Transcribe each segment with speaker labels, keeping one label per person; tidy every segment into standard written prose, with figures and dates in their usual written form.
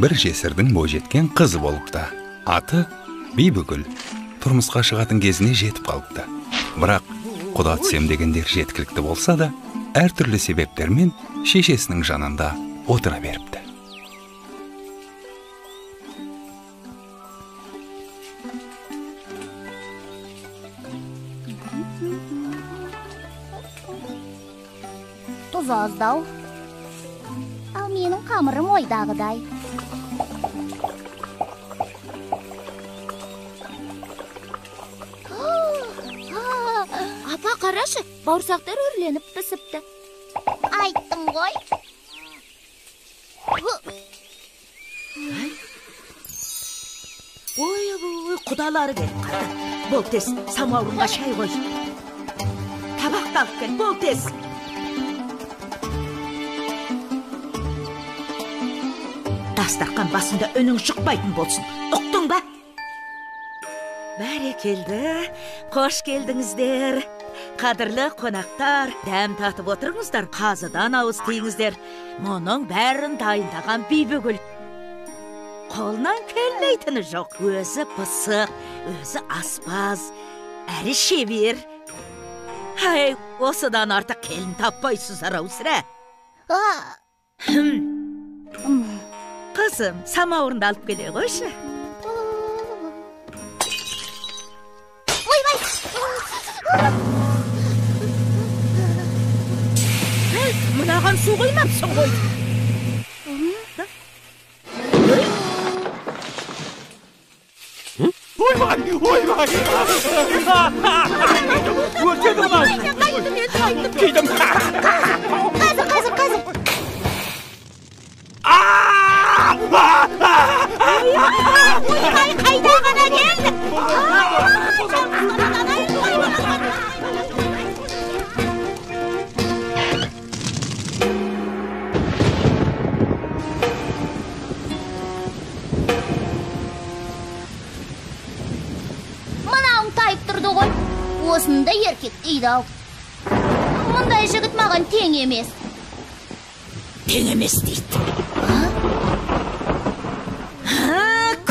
Speaker 1: Бір жесірдің бойжеткен қызы болыпты. Аты Бибігүл. Тұрмысқа шығатын кезіне жетіп қалыпты. Бірақ құда түсем дегендер жеткілікті болса да, әртүрлі себептермен шешесінің жанында отыра беріпті.
Speaker 2: Тұз аздау. Ал менің қамырым ойдағыдай. Апа, қарашы, бауырсақтар үрленіп пісіпті. Айттым ғой.
Speaker 3: Ой, құдалары келіп қалды. Бол тез, самаурынға шай қой. Табақты алып кел, бол тез. Дастарқан басында үнің шықпайтын болсын. Ұқтың ба? Бәрекелді, қош келдіңіздер. Қадірлі қонақтар, дәм татып отырыңыздар, қазыдан ауыз тиіңіздер. Мұның бәрін дайындаған Бибігүл. Қолынан келмейтіні жоқ. Өзі пысық, өзі аспаз, әрі шебер. Ай, осыдан артық келін таппайсыздар ау сірә. Қызым, самауырынды алып келе қойшы.
Speaker 2: Ойбай!
Speaker 3: Мынаған су қоймапсың ғой.
Speaker 4: Ойбай, ойбай! Өртеді мынау! Күйдім!
Speaker 2: Қазір, қазір, қазір! Ойбай, қайда ғана келдік? Мынауың тайып тұрды ғой. Осында еркек дейді ау. Мұндай жігіт маған тең емес.
Speaker 3: Тең емес дейді.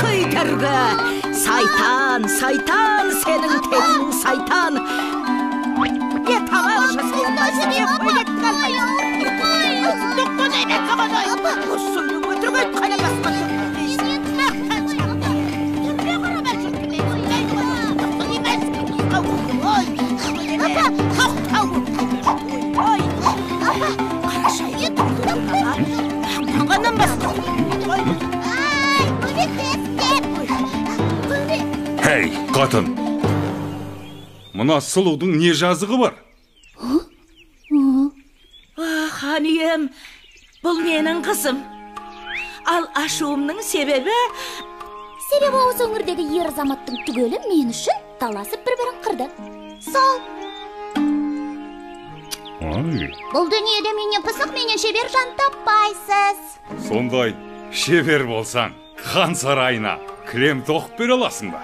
Speaker 3: Көйдіргі! Сайтан, сайтан, сенің тегің сайтан! Не тамақ жасай не көйлек қалмайсың! Сөйлеу өтірік айтқан басқа
Speaker 1: Хей, қатын! Мына сұлудың не жазығы бар?
Speaker 3: Хан ием, бұл менің қызым. Ал ашуымның себебі...
Speaker 2: Себебі осы өңірдегі ер азаматтың түгелі мен үшін таласып бір-бірін қырды. Сол. Бұл дүниеде менен пысық, менен шебер жан таппайсыз.
Speaker 1: Сондай шебер болсаң, хан сарайына кілем тоқып бере аласың ба?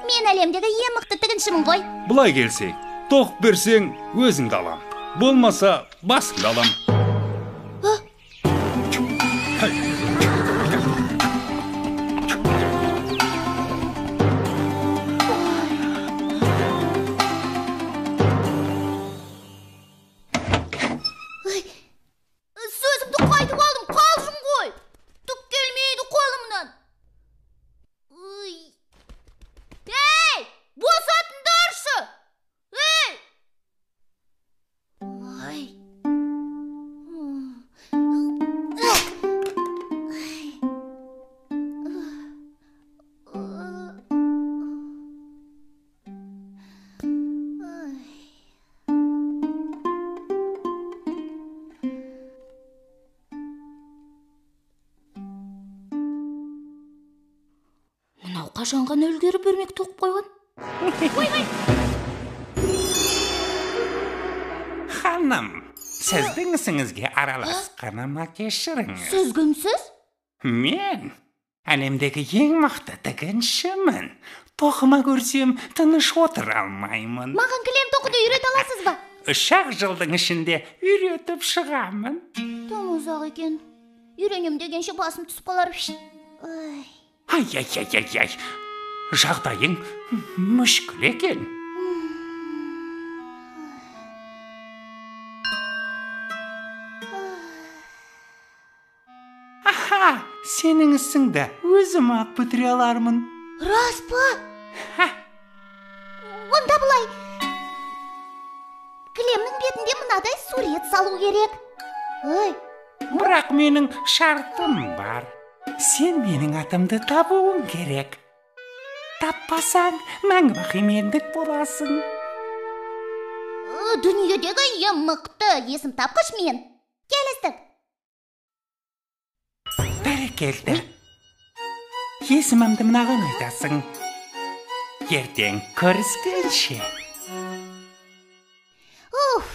Speaker 2: Мен әлемдегі ең мықты тігіншімін ғой.
Speaker 1: Былай келсек, тоқып берсең өзіңді алам. Болмаса басыңды алам.
Speaker 2: Сөзімді қайтып алдым, қалжың ғой. Түк келмейді қолымнан. Ей, босатыңдаршы! Ей! Ой. Мынау қашан ғана үлгеріп өрмек тоқып қойған? Ойбай!
Speaker 1: Ханым, сіздің ісіңізге араласқаныма кешіріңіз.
Speaker 2: Сіз кімсіз?
Speaker 1: Мен әлемдегі ең мықты тігіншімін. Тоқыма көрсем, тыныш отыра алмаймын.
Speaker 2: Маған кілем тоқуды үйрете аласыз ба?
Speaker 1: 3-ақ жылдың ішінде үйретіп шығамын.
Speaker 2: Тым ұзақ екен. Үйренем дегенше басым түсіп қалар.
Speaker 1: Ай-ай-ай-ай-ай. Жағдайың мүшкіл екен. Аха, сенің ісіңді өзім-ақ бітіре алармын.
Speaker 2: Рас па? Онда былай. Кілемнің бетінде мынадай сурет салу керек. Ой.
Speaker 1: Бірақ менің шартым бар. Сен менің атымды табуың керек. Таппасаң, мәңгі бақи мендік боласың.
Speaker 2: Дүниедегі ең мықты есім тапқыш мен. Келістік.
Speaker 1: Бәрекелді. Есімімді мынаған айтасың. Ертең көріскенше.
Speaker 2: Уф.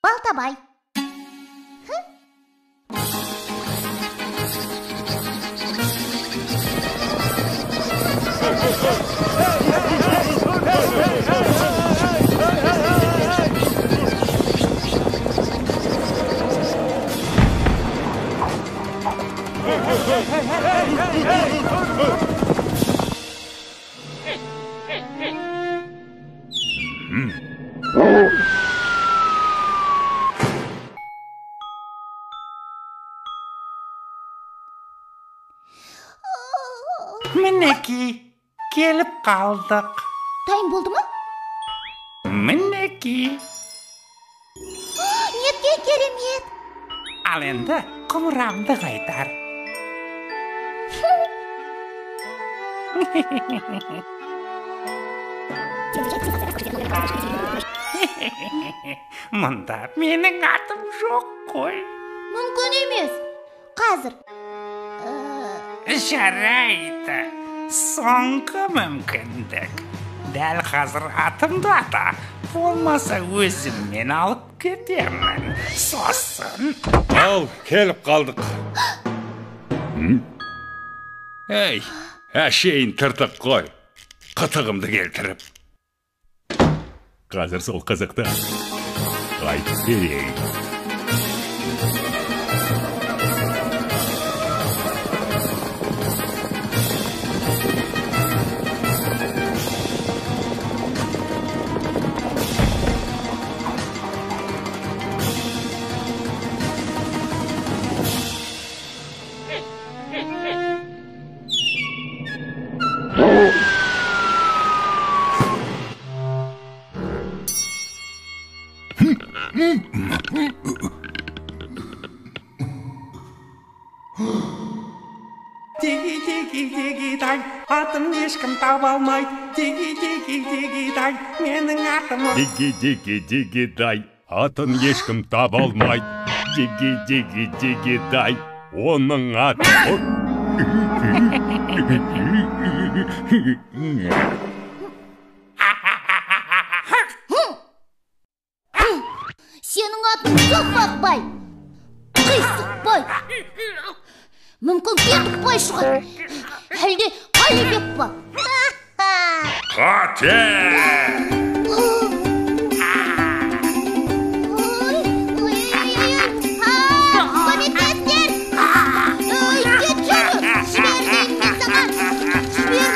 Speaker 2: Балтабай.
Speaker 1: Мінеки, келіп қалдық.
Speaker 2: Дайын болды ма?
Speaker 1: Мінеки.
Speaker 2: Неткен керемет.
Speaker 1: Ал енді құмырамды қайтар. Мұнда менің атым жоқ қой.
Speaker 2: Мүмкін емес. Қазір.
Speaker 1: Жарайды. Соңғы мүмкіндік. Дәл қазір атымды ата. Болмаса өзіммен алып кетемін. Сосын.
Speaker 4: Ал, келіп қалдық.
Speaker 1: Әй, әшейін тыртық қой. Қытығымды келтіріп.
Speaker 4: Қазір сол қызықты айтып берейін.
Speaker 1: Диги-диги-диги-дай, атын ешкім таба алмайды. Диги-диги-диги-дай, менің атым.
Speaker 4: Диги-диги-диги-дай, атын ешкім таба алмайды. Диги-диги-диги-дай, оның аты.
Speaker 2: Сенің атың Соқпақбай, Қисықбай, мүмкін Кетікбай шығар, әлде Қалибек па?
Speaker 4: Қате!
Speaker 2: Көмектесіңдер! Кет жүрі! Жібер деймін мен саған! Жібер!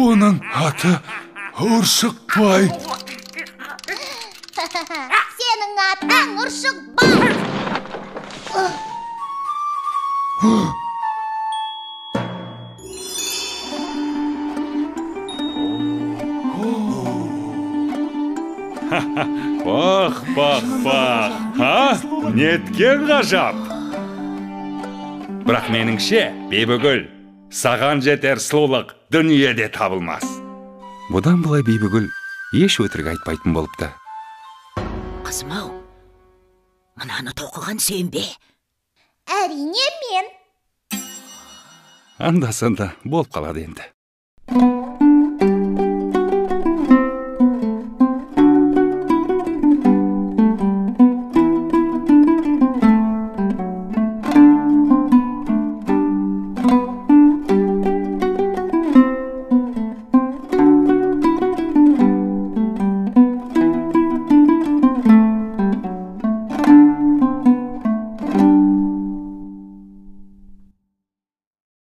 Speaker 4: Оның аты Ұршықбай.
Speaker 2: Сенің атың Ұршықбай!
Speaker 4: Бақ, бақ, бақ! Ха? Неткен ғажап!
Speaker 1: Бірақ меніңше, Бибігүл, саған жетер сұлулық дүниеде табылмас. Бұдан былай Бибігүл еш өтірік айтпайтын болыпты.
Speaker 3: Қызым-ау, мынаны тоқыған сен бе?
Speaker 2: Әрине мен.
Speaker 1: Анда-санда болып қалады енді. Еді.